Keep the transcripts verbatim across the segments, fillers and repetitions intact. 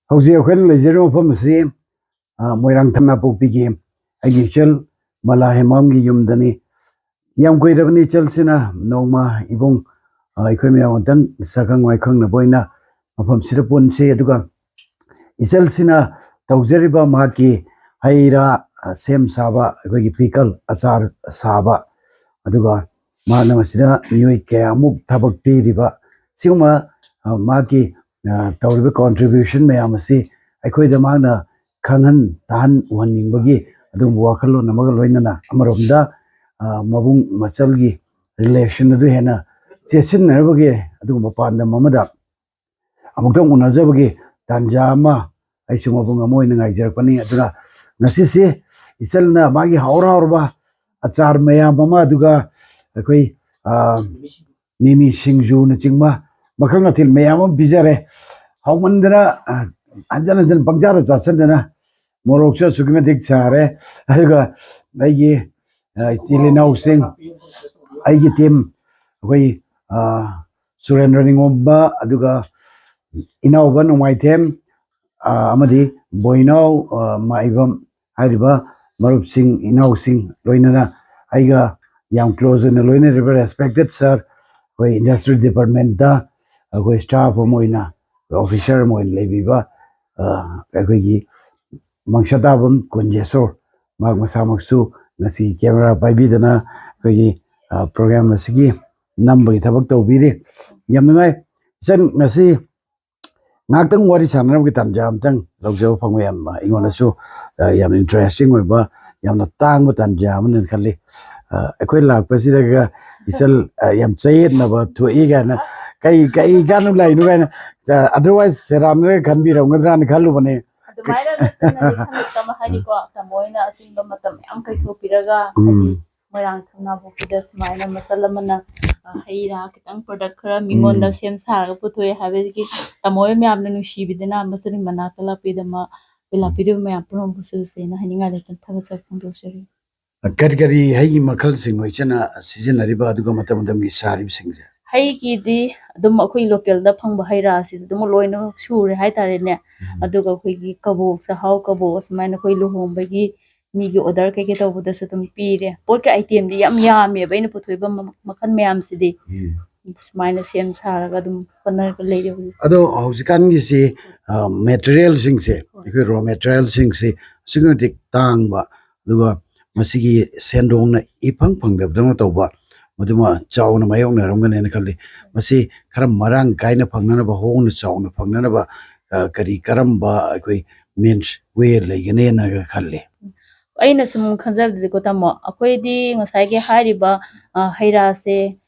ꯍꯧꯖꯤꯛ ꯑꯩꯈꯣꯏꯅ ꯂꯩꯖꯔꯤꯕ ꯃꯐꯝ ꯑꯁꯤ, ꯑ, ꯃꯣꯏꯔꯥꯡ ꯊꯪꯅꯄꯣꯛꯄꯤꯒꯤ ꯑꯩꯒꯤ ꯏꯆꯜ ꯃꯂꯥ ꯍꯦꯃꯥꯝꯒꯤ ꯌꯨꯝꯗꯅꯤ꯫ ꯌꯥꯝ ꯀꯨꯏꯔꯕꯅꯤ ꯏꯆꯜꯁꯤꯅ ꯅꯣꯡꯃ ꯏꯕꯨꯡ, ꯑ, ꯑꯩꯈꯣꯏ ꯃꯌꯥꯝ ꯑꯃꯨꯛꯇꯪ ꯁꯛꯈꯪ ꯃꯥꯏꯈꯪꯅꯕ ꯑꯣꯏꯅ ꯃꯐꯝꯁꯤꯗ ꯄꯨꯟꯁꯤ꯫ ꯑꯗꯨꯒ ꯏꯆꯜꯁꯤꯅ ꯇꯧꯖꯔꯤꯕ ꯃꯍꯥꯛꯀꯤ ꯍꯩ ꯔꯥ, ꯑ, ꯁꯦꯝ ꯁꯥꯕ, ꯑꯩꯈꯣꯏꯒꯤ ꯄꯤꯀꯜ ꯑꯆꯥꯔ ꯁꯥꯕ, ꯑꯗꯨꯒ ꯃꯍꯥꯛꯅ ꯃꯁꯤꯗ ꯃꯤꯑꯣꯏ ꯀꯌꯥꯃꯨꯛ ꯊꯕꯛ ꯄꯤꯔꯤꯕ, ꯁꯤꯒꯨꯝꯕ, ꯑ, ꯃꯍꯥꯛꯀꯤ, ꯑ, ꯇꯧꯔꯤꯕ contribution ꯃꯌꯥꯝ ꯑꯁꯤ ꯑꯩꯈꯣꯏꯗ ꯃꯍꯥꯛꯅ ꯈꯪꯍꯟ ꯇꯥꯍꯟ ꯎꯍꯟꯅꯤꯡꯕꯒꯤ ꯑꯗꯨꯒꯨꯝꯕ ꯋꯥꯈꯜꯂꯣꯟ ꯑꯃꯒ ꯂꯣꯏꯅꯅ, ꯑꯃꯔꯣꯝꯗ, ꯑ, ꯃꯕꯨꯡ ꯃꯆꯜꯒꯤ relation ꯑꯗꯨ ꯍꯦꯟꯅ ꯆꯦꯠꯁꯤꯟꯅꯅꯕꯒꯤ ꯑꯗꯨꯒꯨꯝꯕ ꯄꯥꯟꯗꯝ ꯑꯃꯗ ꯑꯃꯨꯛꯇꯪ ꯎꯅꯖꯕꯒꯤ ꯇꯥꯟꯖꯥ ꯑꯃ ꯑꯩꯁꯨ ꯃꯕꯨꯡ ꯑꯃ ꯑꯣꯏꯅ ꯉꯥꯏꯖꯔꯛꯄꯅꯤ꯫ ꯑꯗꯨꯅ ꯉꯁꯤꯁꯦ ꯏꯆꯜꯅ ꯃꯥꯒꯤ ꯍꯥꯎꯔ ꯍꯥꯎꯔꯕ ꯑꯆꯥꯔ ꯃꯌꯥꯝ ꯑꯃ, ꯑꯗꯨꯒ ꯑꯩꯈꯣꯏ, ꯑ, ꯃꯤꯃꯤ ꯁꯤꯡꯖꯨꯅꯆꯤꯡꯕ ꯃꯈꯜ ꯃꯊꯦꯜ ꯃꯌꯥꯝ ꯑꯃ ꯄꯤꯖꯔꯦ꯫ ꯍꯥꯎꯃꯟꯗꯅ, ꯑ, ꯍꯟꯖꯟ ꯍꯟꯖꯟ ꯄꯪꯆꯥꯗ ꯆꯥꯁꯤꯟꯗꯅ ꯃꯣꯔꯣꯛꯁꯨ ꯑꯁꯨꯛꯀꯤ ꯃꯇꯤꯛ ꯁꯥꯔꯦ꯫ ꯑꯗꯨꯒ ꯑꯩꯒꯤ, ꯑ, ꯏꯆꯤꯜ ꯏꯅꯥꯎꯁꯤꯡ, ꯑꯩꯒꯤ team, ꯑꯩꯈꯣꯏ, ꯑ, ꯁꯨꯔꯦꯟꯗ꯭ꯔ ꯅꯤꯉꯣꯝꯕ, ꯑꯗꯨꯒ ꯏꯅꯥꯎꯕ ꯅꯣꯡꯃꯥꯏꯊꯦꯝ, ꯑ, ꯑꯃꯗꯤ ꯕꯣꯏꯅꯥꯎ, ꯑ, ꯃꯥꯏꯕꯝ ꯍꯥꯏꯔꯤꯕ ꯃꯔꯨꯞꯁꯤꯡ, ꯏꯅꯥꯎꯁꯤꯡ, ꯂꯣꯏꯅꯅ ꯑꯩꯒ ꯌꯥꯝ close ꯑꯣꯏꯅ ꯂꯣꯏꯅꯔꯤꯕ respected sir, ꯑꯩꯈꯣꯏ industry departmentꯇ ꯑꯩꯈꯣꯏ staff ꯑꯃ ꯑꯣꯏꯅ, officer ꯑꯃ ꯑꯣꯏꯅ ꯂꯩꯕꯤꯕ, ꯑ, ꯑꯩꯈꯣꯏꯒꯤ ꯃꯪꯁꯇꯥꯕꯝ ꯀꯨꯟꯖꯦꯁꯣꯔ, ꯃꯍꯥꯛ ꯃꯁꯥꯃꯛꯁꯨ ꯉꯁꯤ camera ꯄꯥꯏꯕꯤꯗꯅ ꯑꯩꯈꯣꯏꯒꯤ, ꯑ, program ꯑꯁꯤꯒꯤ ꯅꯝꯕꯒꯤ ꯊꯕꯛ ꯇꯧꯕꯤꯔꯤ꯫ ꯌꯥꯝ ꯅꯨꯡꯉꯥꯏ꯫ ꯏꯆꯟ, ꯉꯁꯤ ꯉꯥꯏꯍꯥꯛꯇꯪ ꯋꯥꯔꯤ ꯁꯥꯟꯅꯅꯕꯒꯤ ꯇꯥꯟꯖꯥ ꯑꯃꯇꯪ ꯂꯧꯖꯕ ꯐꯪꯕ ꯌꯥꯝ, ꯑꯩꯉꯣꯟꯗꯁꯨ, ꯑ, ꯌꯥꯝ interesting ꯑꯣꯏꯕ, ꯌꯥꯝꯅ ꯇꯥꯡꯕ ꯇꯥꯟꯖꯥ ꯑꯃꯅꯦꯅ ꯈꯜꯂꯤ꯫ ꯑ, ꯑꯩꯈꯣꯏ ꯂꯥꯛꯄꯁꯤꯗꯒ ꯏꯆꯜ, ꯑ, ꯌꯥꯝ ꯆꯌꯦꯠꯅꯕ ꯊꯣꯛꯏ ꯀꯥꯏꯅ, ꯀꯩ, ꯀꯩ ꯀꯥꯟꯅꯕ ꯂꯥꯛꯏꯅꯣ ꯀꯥꯏꯅ, ꯑ, otherwise ꯁꯦꯔꯥꯟꯅꯔꯒ ꯈꯟꯕꯤꯔꯝꯒꯗ꯭ꯔꯥꯅ ꯈꯜꯂꯨꯕꯅꯦ꯫ ꯑꯗꯨꯃꯥꯏꯅ ꯅꯠꯇꯅꯗꯤ ꯈꯪꯗꯦ, ꯇꯥꯃꯣ, ꯍꯥꯏꯗꯤꯀꯣ, ꯇꯥꯃꯣ ꯍꯣꯏꯅ ꯑꯆꯤꯟꯕ ꯃꯇꯝ ꯃꯌꯥꯝ ꯀꯥꯏꯊꯣꯛꯄꯤꯔꯒ, ꯎꯝ꯫ ꯍꯥꯏꯗꯤ ꯃꯣꯏꯔꯥꯡ ꯊꯪꯅꯕꯣꯛꯄꯤꯗ ꯁꯨꯃꯥꯏꯅ ꯃꯆꯜ ꯑꯃꯅ, ꯑ, ꯍꯩ ꯔꯥ ꯈꯤꯇꯪ product ꯈꯔ ꯃꯤꯉꯣꯟꯗ ꯎꯝ꯫ ꯁꯦꯝ ꯁꯥꯔꯒ ꯄꯨꯊꯣꯛꯑꯦ ꯍꯥꯏꯕꯗꯒꯤ ꯇꯥꯃꯣ ꯍꯣꯏ ꯃꯌꯥꯝꯅ ꯅꯨꯡꯁꯤꯕꯤꯗꯅ ꯃꯆꯜꯒꯤ ꯃꯅꯥꯛꯇ ꯂꯥꯛꯄꯤꯗꯅ, ꯎꯝ꯫ ꯂꯥꯛꯄꯤꯔꯤꯕ ꯃꯌꯥꯝ ꯄꯨꯝꯅꯃꯛꯄꯨꯁꯨ ꯏꯆꯦꯅ ꯍꯥꯏꯅꯤꯡꯉꯥꯏ ꯂꯩꯇꯅ ꯊꯥꯒꯠꯆꯕ ꯐꯣꯡꯗꯣꯛꯆꯔꯤ꯫ ꯀꯔꯤ ꯀꯔꯤ ꯍꯩ ꯃꯈꯜꯁꯤꯡꯅꯣ ꯏꯆꯦꯅ ꯁꯤꯖꯤꯟꯅꯔꯤꯕ, ꯑꯗꯨꯒ ꯃꯇꯝ ꯃꯇꯝꯒꯤ ꯁꯥꯔꯤꯕꯁꯤꯡꯁꯦ? ꯍꯩꯒꯤꯗꯤ ꯑꯗꯨꯝ ꯑꯩꯈꯣꯏ ꯂꯣꯀꯦꯜꯗ ꯐꯪꯕ ꯍꯩ ꯔꯥꯁꯤꯗꯤ ꯑꯗꯨꯝ ꯂꯣꯏꯅꯃꯛ ꯁꯨꯔꯦ ꯍꯥꯏꯇꯥꯔꯦꯅꯦ꯫ ꯎꯝ꯫ ꯑꯗꯨꯒ ꯑꯩꯈꯣꯏꯒꯤ ꯀꯕꯣꯛ, ꯆꯥꯍꯥꯎ ꯀꯕꯣꯛ, ꯁꯨꯃꯥꯏꯅ ꯑꯩꯈꯣꯏ ꯂꯨꯍꯣꯡꯕꯒꯤ ꯃꯤꯒꯤ ꯑꯣꯔꯗꯔ ꯀꯩꯀꯩ ꯇꯧꯕꯗꯁꯨ ꯑꯗꯨꯝ ꯄꯤꯔꯦ꯫ ꯄꯣꯠꯀꯤ ꯑꯥꯏꯇꯦꯝꯗꯤ ꯌꯥꯝ ꯌꯥꯝꯃꯦꯕ ꯑꯩꯅ ꯄꯨꯊꯣꯛꯏꯕ ꯃ-, ꯃꯈꯜ ꯃꯌꯥꯝꯁꯤꯗꯤ꯫ ꯎꯝ꯫ ꯁꯨꯃꯥꯏꯅ ꯁꯦꯝ ꯁꯥꯔꯒ ꯑꯗꯨꯝ ꯍꯣꯠꯅꯔꯒ ꯂꯩꯔꯦ ꯍꯧꯖꯤꯛ꯫ ꯑꯗꯣ ꯍꯧꯖꯤꯛꯀꯥꯟꯒꯤꯁꯤ, ꯑ, ꯃꯦꯇꯔꯤꯌꯦꯜꯁꯤꯡꯁꯦ, ꯍꯣꯏ꯫ ꯑꯩꯈꯣꯏ ꯔꯣ ꯃꯦꯇꯔꯤꯌꯦꯜꯁꯤꯡꯁꯤ ꯑꯁꯨꯛꯀꯤ ꯃꯇꯤꯛ ꯇꯥꯡꯕ, ꯑꯗꯨꯒ ꯃꯁꯤꯒꯤ ꯁꯦꯟꯗꯣꯡꯅ ꯏꯐꯪ ꯐꯪꯗꯕꯗꯧꯅ ꯇꯧꯕ, ꯃꯗꯨꯃ ꯆꯥꯎꯅ ꯃꯥꯌꯣꯛꯅꯔꯝꯒꯅꯦꯅ ꯈꯜꯂꯤ꯫ ꯃꯁꯤ ꯈꯔ ꯃꯔꯥꯡ ꯀꯥꯏꯅ ꯐꯪꯅꯅꯕ, ꯍꯣꯡꯅ ꯆꯥꯎꯅ ꯐꯪꯅꯅꯕ, ꯑ, ꯀꯔꯤ ꯀꯔꯝꯕ ꯑꯩꯈꯣꯏ means way ꯂꯩꯒꯅꯦꯅ ꯈꯜꯂꯤ? ꯑꯩꯅ ꯁꯨꯝ ꯈꯟꯖꯕꯗꯗꯤꯀꯣ, ꯇꯥꯃꯣ, ꯑꯩꯈꯣꯏꯗꯤ ꯉꯁꯥꯏꯒꯤ ꯍꯥꯏꯔꯤꯕ, ꯑ, ꯍꯩ ꯔꯥꯁꯦ,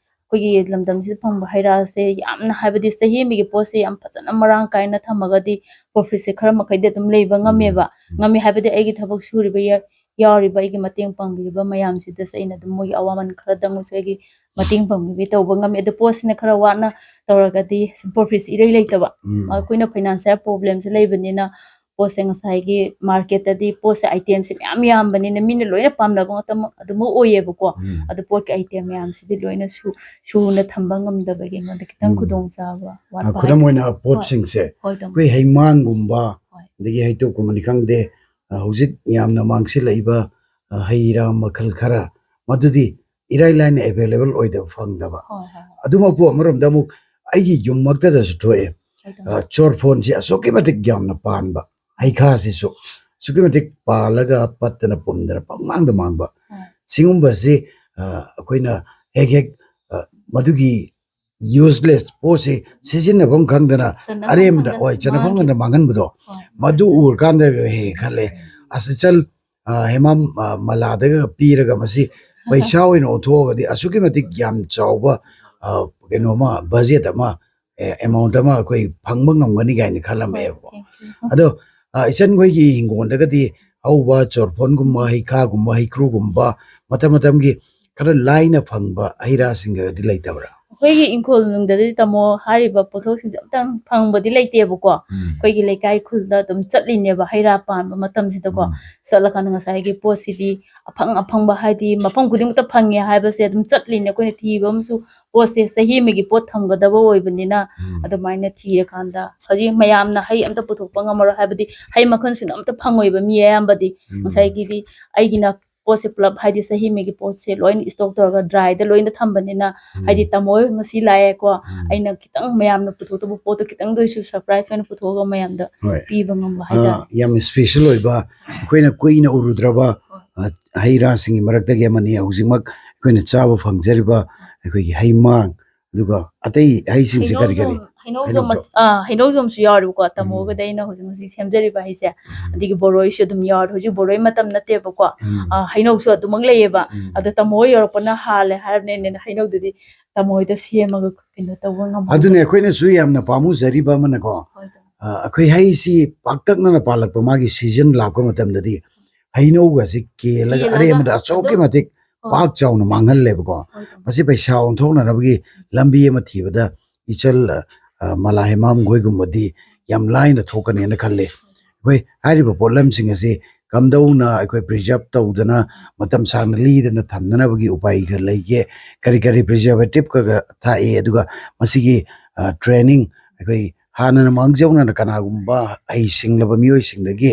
ꯑꯩꯈꯣꯏꯒꯤ ꯂꯝꯗꯝꯁꯤꯗ ꯐꯪꯕ ꯍꯩ ꯔꯥꯁꯦ ꯌꯥꯝꯅ, ꯍꯥꯏꯕꯗꯤ ꯆꯍꯤ ꯑꯃꯒꯤ ꯄꯣꯠꯁꯦ ꯌꯥꯝ ꯐꯖꯅ ꯃꯔꯥꯡ ꯀꯥꯏꯅ ꯊꯝꯃꯒꯗꯤ profitꯁꯦ ꯈꯔ ꯃꯈꯩꯗꯤ ꯑꯗꯨꯝ ꯂꯩꯕ ꯎꯝ, ꯉꯝꯃꯦꯕ꯫ ꯎꯝ꯫ ꯉꯝꯃꯤ ꯍꯥꯏꯕꯗꯤ ꯑꯩꯒꯤ ꯊꯕꯛ ꯁꯨꯔꯤꯕ ꯌꯥ-, ꯌꯥꯎꯔꯤꯕ ꯑꯩꯒꯤ ꯃꯇꯦꯡ ꯄꯥꯡꯕꯤꯔꯤꯕ ꯃꯌꯥꯝꯁꯤꯗꯁꯨ ꯑꯩꯅ ꯑꯗꯨꯝ ꯃꯣꯏꯒꯤ ꯑꯋꯥꯃꯟ ꯈꯔꯗꯪ ꯑꯣꯏꯁꯨ ꯑꯩꯒꯤ ꯃꯇꯦꯡ ꯄꯥꯡꯕꯤꯕ ꯇꯧꯕ ꯉꯝꯃꯤ꯫ ꯑꯗꯣ ꯄꯣꯠꯁꯤꯅ ꯈꯔ ꯋꯥꯠꯅ ꯇꯧꯔꯒꯗꯤ ꯁꯨꯝ profitꯁꯦ ꯏꯔꯩ ꯂꯩꯇꯕ꯫ ꯎꯝ꯫ ꯑꯩꯈꯣꯏꯅ financial problemꯁꯦ ꯂꯩꯕꯅꯤꯅ ꯄꯣꯠꯁꯦ ꯉꯁꯥꯏꯒꯤ marketꯇꯗꯤ ꯄꯣꯠꯁꯦ itemꯁꯦ ꯃꯌꯥꯝ ꯌꯥꯝꯕꯅꯤꯅ ꯃꯤꯅ ꯂꯣꯏꯅ ꯄꯥꯝꯅꯕ ꯉꯥꯛꯇꯃꯛ ꯑꯗꯨꯃꯛ ꯑꯣꯏꯌꯦꯕꯀꯣ꯫ ꯎꯝ꯫ ꯑꯗꯨ ꯄꯣꯠꯀꯤ item ꯃꯌꯥꯝꯁꯤꯗꯤ ꯂꯣꯏꯅ ꯁꯨ-, ꯁꯨꯅ ꯊꯝꯕ ꯉꯝꯗꯕꯒꯤ ꯑꯩꯉꯣꯟꯗ ꯈꯤꯇꯪ ꯎꯝ꯫ ꯈꯨꯗꯣꯡꯆꯥꯕ ꯑ, ꯋꯥꯠꯄ ꯈꯨꯗꯝ ꯍꯥꯏꯇꯥꯔꯦ꯫ ꯑꯣꯏꯅ ꯍꯣꯏ꯫ ꯄꯣꯠꯁꯤꯡꯁꯦ ꯍꯣꯏ, ꯇꯥꯃꯣ꯫ ꯑꯩꯈꯣꯏ ꯍꯩꯃꯥꯡꯒꯨꯝꯕ, ꯍꯣꯏ꯫ ꯑꯗꯒꯤ ꯍꯩꯇꯨꯞꯀꯨꯝꯕꯅꯤ ꯈꯪꯗꯦ, ꯑ, ꯍꯧꯖꯤꯛ ꯌꯥꯝꯅ ꯃꯥꯡꯁꯤꯜꯂꯛꯏꯕ, ꯑ, ꯍꯩ ꯔꯥ ꯃꯈꯜ ꯈꯔ, ꯃꯗꯨꯗꯤ ꯏꯔꯥꯏ ꯂꯥꯏꯅ available ꯑꯣꯏꯗꯕ, ꯐꯪꯗꯕ꯫ ꯍꯣꯏ, ꯍꯣꯏ, ꯍꯣꯏ꯫ ꯑꯗꯨꯃꯛꯄꯨ ꯑꯃꯔꯣꯝꯗ ꯑꯃꯨꯛ ꯑꯩꯒꯤ ꯌꯨꯝꯃꯛꯇꯗꯁꯨ ꯊꯣꯛꯑꯦ꯫ ꯍꯣꯏ, ꯇꯥꯃꯣ꯫ ꯑ, ꯆꯣꯔꯐꯣꯟꯁꯤ ꯑꯁꯨꯛꯀꯤ ꯃꯇꯤꯛ ꯌꯥꯝꯅ ꯄꯥꯟꯕ, ꯍꯩꯈꯥꯁꯤꯁꯨ ꯑꯁꯨꯛꯀꯤ ꯃꯇꯤꯛ ꯄꯥꯜꯂꯒ ꯄꯠꯇꯅ ꯄꯨꯝꯗꯅ ꯄꯪꯃꯥꯡꯗ ꯃꯥꯡꯕ꯫ ꯍꯣꯏ꯫ ꯁꯤꯒꯨꯝꯕꯁꯤ, ꯑ, ꯑꯩꯈꯣꯏꯅ ꯍꯦꯛ ꯍꯦꯛ, ꯑ, ꯃꯗꯨꯒꯤ useless ꯄꯣꯠꯁꯤ ꯁꯤꯖꯤꯟꯅꯐꯝ ꯈꯪꯗꯅ ꯆꯟꯅꯐꯝ ꯑꯔꯦꯝꯕꯗ, ꯈꯪꯗꯅ ꯍꯣꯏ, ꯆꯟꯅꯐꯝ ꯃꯥꯡꯈꯤ-, ꯈꯪꯗꯅ ꯃꯥꯡꯍꯟꯕꯗꯣ, ꯍꯣꯏ꯫ ꯃꯗꯨ ꯎꯔꯀꯥꯟꯗ ꯍꯦꯛ ꯈꯜꯂꯦ, ꯑꯁ, ꯆꯜ-, ꯑ, ꯍꯦꯃꯥꯝ, ꯑ, ꯃꯂꯥꯗꯒ ꯄꯤꯔꯒ ꯃꯁꯤ ꯄꯩꯁꯥ ꯑꯣꯏꯅ ꯑꯣꯟꯊꯣꯛꯑꯒꯗꯤ ꯑꯁꯨꯛꯀꯤ ꯃꯇꯤꯛ ꯌꯥꯝ ꯆꯥꯎꯕ, ꯑ, ꯀꯩꯅꯣꯃ, budget ꯑꯃ, ꯑꯦ, amount ꯑꯃ ꯑꯩꯈꯣꯏ ꯐꯪꯕ ꯉꯝꯒꯅꯤ ꯀꯥꯏꯅ ꯈꯜꯂꯝꯃꯦꯕꯀꯣ꯫ ꯍꯣꯏ, thank you꯫ ꯑꯗꯣ, ꯑ, ꯏꯆꯟꯈꯣꯏꯒꯤ ꯍꯤꯡꯒꯣꯜꯗꯒꯗꯤ ꯍꯧꯕ ꯆꯣꯔꯐꯣꯟꯒꯨꯝꯕ, ꯍꯩꯈꯥꯒꯨꯝꯕ, ꯍꯩꯀ꯭ꯔꯨꯒꯨꯝꯕ, ꯃꯇꯝ ꯃꯇꯝꯒꯤ ꯈꯔ ꯂꯥꯏꯅ ꯐꯪꯕ ꯍꯩ ꯔꯥꯁꯤꯡꯒꯗꯤ ꯂꯩꯇꯕ꯭ꯔꯥ? ꯑꯩꯈꯣꯏꯒꯤ ꯏꯪꯈꯣꯜ ꯅꯨꯡꯗꯗꯤ, ꯇꯥꯃꯣ, ꯍꯥꯏꯔꯤꯕ ꯄꯣꯠꯊꯣꯛꯁꯤꯡꯁꯦ ꯑꯝꯇꯪ ꯐꯪꯕꯗꯤ ꯂꯩꯇꯦꯕꯀꯣ꯫ ꯎꯝ, ꯑꯩꯈꯣꯏꯒꯤ ꯂꯩꯀꯥꯏ ꯈꯨꯜꯗ ꯑꯗꯨꯝ ꯆꯠꯂꯤꯅꯦꯕ, ꯍꯩ ꯔꯥ ꯄꯥꯟꯕ ꯃꯇꯝꯁꯤꯗꯀꯣ꯫ ꯎꯝ, ꯆꯠꯂꯀꯥꯟꯗ ꯉꯁꯥꯏꯒꯤ ꯄꯣꯠꯁꯤꯗꯤ ꯑꯐꯪ ꯑꯐꯪꯕ, ꯍꯥꯏꯗꯤ ꯃꯐꯝ ꯈꯨꯗꯤꯡꯃꯛꯇ ꯐꯪꯉꯦ ꯍꯥꯏꯕꯁꯦ ꯑꯗꯨꯝ ꯆꯠꯂꯤꯅꯦ ꯑꯩꯈꯣꯏꯅ ꯊꯤꯕ ꯑꯃꯁꯨ꯫ ꯄꯣꯠꯁꯦ ꯆꯍꯤ ꯑꯃꯒꯤ ꯄꯣꯠ ꯊꯝꯒꯗꯕ ꯑꯣꯏꯕꯅꯤꯅ, ꯎꯝ, ꯑꯗꯨꯃꯥꯏꯅ ꯊꯤꯔꯀꯥꯟꯗ ꯍꯧꯖꯤꯛ ꯃꯌꯥꯝꯅ ꯍꯩ ꯑꯝꯇ ꯄꯨꯊꯣꯛꯄ ꯉꯝꯃꯔꯣꯏ, ꯍꯥꯏꯕꯗꯤ ꯍꯩ ꯃꯈꯜ ꯁꯨꯅ ꯑꯝꯇ ꯐꯪꯉꯣꯏꯕ ꯃꯤ ꯑꯌꯥꯝꯕꯗꯤ꯫ ꯎꯝ, ꯉꯁꯥꯏꯒꯤꯗꯤ ꯑꯩꯒꯤꯅ ꯄꯣꯠꯁꯦ ꯄꯨꯂꯞ, ꯍꯥꯏꯗꯤ ꯆꯍꯤ ꯑꯃꯒꯤ ꯄꯣꯠꯁꯦ ꯂꯣꯏꯅ stock ꯇꯧꯔꯒ dryꯗ ꯂꯣꯏꯅ ꯊꯝꯕꯅꯤꯅ, ꯎꯝ, ꯍꯥꯏꯗꯤ ꯇꯥꯃꯣ ꯍꯣꯏ ꯉꯁꯤ ꯂꯥꯛꯑꯦꯀꯣ, ꯎꯝ, ꯑꯩꯅ ꯈꯤꯇꯪ ꯃꯌꯥꯝꯅ ꯄꯨꯊꯣꯛꯇꯕ ꯄꯣꯠꯇꯣ ꯈꯤꯇꯪꯗ ꯑꯣꯏꯁꯨ surprise ꯑꯣꯏꯅ ꯄꯨꯊꯣꯛꯑꯒ ꯃꯌꯥꯝꯗ ꯍꯣꯏ꯫ ꯄꯤꯕ ꯉꯝꯕ ꯑ, ꯍꯥꯏꯇꯥꯔꯦ꯫ ꯌꯥꯝ special ꯑꯣꯏꯕ, ꯑꯩꯈꯣꯏꯅ ꯀꯨꯏꯅ ꯎꯔꯨꯗ꯭ꯔꯕ, ꯍꯣꯏ꯫ ꯑ, ꯍꯩ ꯔꯥꯁꯤꯡꯒꯤ ꯃꯔꯛꯇꯒꯤ ꯑꯃꯅꯤ꯫ ꯍꯧꯖꯤꯛꯃꯛ ꯑꯩꯈꯣꯏꯅ ꯆꯥꯕ ꯐꯪꯖꯔꯤꯕ ꯑꯩꯈꯣꯏꯒꯤ ꯍꯩꯃꯥꯡ, ꯑꯗꯨꯒ ꯑꯇꯩ ꯍꯩꯁꯤꯡꯁꯦ ꯀꯔꯤ ꯀꯔꯤ? ꯍꯩꯅꯧꯖꯣꯝ, ꯍꯩꯅꯧꯖꯣꯝ ꯍꯩꯅꯧꯖꯣꯝ꯫ ꯃꯆ-, ꯑꯥ, ꯍꯩꯅꯧꯖꯣꯝꯁꯨ ꯌꯥꯎꯔꯤꯕꯀꯣ, ꯇꯥꯃꯣ ꯎꯝ, ꯍꯣꯏꯒꯗ ꯑꯩꯅ ꯍꯧꯖꯤꯛ ꯍꯧꯖꯤꯛ ꯁꯦꯝꯖꯔꯤꯕ ꯍꯩꯁꯦ꯫ ꯎꯝ, ꯑꯗꯒꯤ ꯕꯣꯔꯣꯏꯁꯨ ꯑꯗꯨꯝ ꯌꯥꯎꯔꯤ꯫ ꯍꯧꯖꯤꯛ ꯕꯣꯔꯣꯏ ꯃꯇꯝ ꯅꯠꯇꯦꯕꯀꯣ, ꯎꯝ, ꯑꯥ, ꯍꯩꯅꯧꯁꯨ ꯑꯗꯨꯃꯛ ꯂꯩꯌꯦꯕ꯫ ꯎꯝ, ꯑꯗꯣ ꯇꯥꯃꯣ ꯍꯣꯏ ꯌꯧꯔꯛꯄꯅ ꯍꯥꯜꯂꯦ ꯍꯥꯏꯔꯕꯅꯤꯅ, ꯍꯩꯅꯧꯗꯨꯗꯤ ꯇꯥꯃꯣ ꯍꯣꯏꯗ ꯁꯦꯝꯃꯒ ꯀꯩꯅꯣ ꯇꯧꯕ ꯉꯝꯍꯧꯗ꯭ꯔꯦ꯫ ꯑꯗꯨꯅꯦ ꯑꯩꯈꯣꯏꯅꯁꯨ ꯌꯥꯝꯅ ꯄꯥꯝꯃꯨꯖꯔꯤꯕ ꯑꯃꯅꯀꯣ, ꯍꯣꯏ, ꯇꯥꯃꯣ꯫ ꯑ, ꯑꯩꯈꯣꯏ ꯍꯩꯁꯤ ꯄꯥꯛꯇꯛꯅꯅ ꯄꯥꯜꯂꯛꯄ, ꯃꯥꯒꯤ season ꯂꯥꯛꯄ ꯃꯇꯝꯗꯗꯤ ꯍꯩꯅꯧꯒꯁꯤ ꯀꯦꯜꯂꯒ ꯀꯦꯜꯂꯒ ꯑꯔꯦꯝꯕꯗ ꯑꯆꯧꯛꯀꯤ ꯑꯗꯨꯝ, ꯃꯇꯤꯛ ꯍꯣꯏ, ꯄꯥꯛ ꯆꯥꯎꯅ ꯃꯥꯡꯍꯜꯂꯦꯕꯀꯣ꯫ ꯍꯣꯏ, ꯇꯥꯃꯣ꯫ ꯃꯁꯤ ꯄꯩꯁꯥ ꯑꯣꯟꯊꯣꯛꯅꯅꯕꯒꯤ ꯂꯝꯕꯤ ꯑꯃ ꯊꯤꯕꯗ ꯏꯆꯜ, ꯑ, ꯃꯂꯥ ꯍꯦꯃꯥꯝ ꯈꯣꯏꯒꯨꯝꯕꯗꯤ ꯌꯥꯝ ꯂꯥꯏꯅ ꯊꯣꯛꯀꯅꯦꯅ ꯈꯜꯂꯤ꯫ ꯑꯩꯈꯣꯏ ꯍꯥꯏꯔꯤꯕ ꯄꯣꯠꯂꯝꯁꯤꯡ ꯑꯁꯤ ꯀꯝꯗꯧꯅ ꯑꯩꯈꯣꯏ preserve ꯇꯧꯗꯅ ꯃꯇꯝ ꯁꯥꯡꯅ ꯂꯤꯗꯅ ꯊꯝꯅꯅꯕꯒꯤ ꯎꯄꯥꯏꯒ ꯂꯩꯒꯦ? ꯀꯔꯤ ꯀꯔꯤ preservativeꯀꯒ ꯊꯥꯛꯏ? ꯑꯗꯨꯒ ꯃꯁꯤꯒꯤ, ꯑ, training, ꯑꯩꯈꯣꯏ ꯍꯥꯟꯅꯅ ꯃꯥꯡꯖꯧꯅꯅ ꯀꯅꯥꯒꯨꯝꯕ ꯍꯩ ꯁꯤꯡꯂꯕ ꯃꯤꯑꯣꯏꯁꯤꯡꯗꯒꯤ,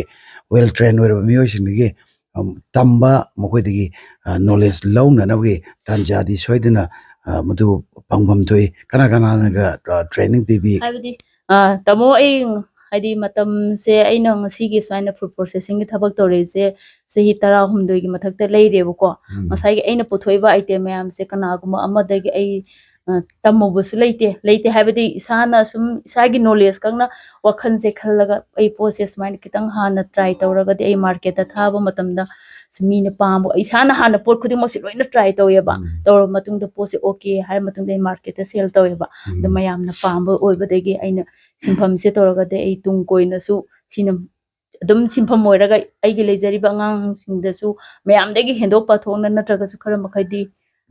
well trained ꯑꯣꯏꯔꯕ ꯃꯤꯑꯣꯏꯁꯤꯡꯗꯒꯤ, ꯑꯝ, ꯇꯝꯕ, ꯃꯈꯣꯏꯗꯒꯤ, ꯑ, knowledge ꯂꯧꯅꯅꯕꯒꯤ ꯇꯥꯟꯖꯥꯗꯤ ꯁꯣꯏꯗꯅ, ꯑ, ꯃꯗꯨ ꯐꯪꯐꯝ ꯊꯣꯛꯏ꯫ ꯀꯅꯥ ꯀꯅꯥꯅꯒ, ꯑ, training ꯄꯤꯕꯤ? ꯍꯥꯏꯕꯗꯤ, ꯑ, ꯇꯥꯃꯣ, ꯑꯩ ꯍꯥꯏꯗꯤ ꯃꯇꯝꯁꯦ, ꯑꯩꯅ ꯉꯁꯤꯒꯤ ꯁꯨꯃꯥꯏꯅ food processingꯒꯤ ꯊꯕꯛ ꯇꯧꯔꯛꯏꯁꯦ ꯆꯍꯤ ꯇꯔꯥꯍꯨꯝꯗꯣꯏꯒꯤ ꯃꯊꯛꯇ ꯂꯩꯔꯦꯕꯀꯣ꯫ ꯎꯝ, ꯉꯁꯥꯏꯒꯤ ꯑꯩꯅ ꯄꯨꯊꯣꯛꯏꯕ item ꯃꯌꯥꯝꯁꯦ ꯀꯅꯥꯒꯨꯝꯕ ꯑꯃꯗꯒꯤ ꯑꯩ, ꯑ, ꯇꯝꯃꯨꯕꯁꯨ ꯂꯩꯇꯦ꯫ ꯂꯩꯇꯦ ꯍꯥꯏꯕꯗꯤ ꯏꯁꯥꯅ ꯁꯨꯝ ꯏꯁꯥꯒꯤ knowledge ꯈꯛꯅ ꯋꯥꯈꯜꯁꯦ ꯈꯜꯂꯒ ꯑꯩ ꯄꯣꯠꯁꯦ ꯁꯨꯃꯥꯏꯅ ꯈꯤꯇꯪ ꯍꯥꯟꯅ try ꯇꯧꯔꯒꯗꯤ ꯑꯩ marketꯇ ꯊꯥꯕ ꯃꯇꯝꯗ ꯁꯨꯝ ꯃꯤꯅ ꯄꯥꯝꯕ, ꯏꯁꯥꯅ ꯍꯥꯟꯅ ꯄꯣꯠ ꯈꯨꯗꯤꯡꯃꯛꯁꯦ ꯂꯣꯏꯅ try ꯇꯧꯋꯦꯕ꯫ ꯎꯝ, ꯇꯧꯔꯕ ꯃꯇꯨꯡꯗ ꯄꯣꯠꯁꯦ okay ꯍꯥꯏꯔ ꯃꯇꯨꯡꯗ ꯑꯩ marketꯇ sell ꯇꯧꯋꯦꯕ꯫ ꯑꯗꯣ ꯎꯝ, ꯃꯌꯥꯝꯅ ꯄꯥꯝꯕ ꯑꯣꯏꯕꯗꯒꯤ ꯑꯩꯅ ꯁꯤꯟꯐꯝꯁꯦ ꯇꯧꯔꯒꯗꯤ ꯑꯩ ꯇꯨꯡ ꯀꯣꯏꯅꯁꯨ ꯁꯤꯅ ꯑꯗꯨꯝ ꯁꯤꯟꯐꯝ ꯑꯣꯏꯔꯒ ꯑꯩꯒꯤ ꯂꯩꯖꯔꯤꯕ ꯑꯉꯥꯡꯁꯤꯡꯗꯁꯨ ꯃꯌꯥꯝꯗꯒꯤ ꯍꯦꯟꯗꯣꯛ ꯄꯥꯊꯣꯛꯅ ꯅꯠꯇ꯭ꯔꯒꯁꯨ ꯈꯔ ꯃꯈꯩꯗꯤ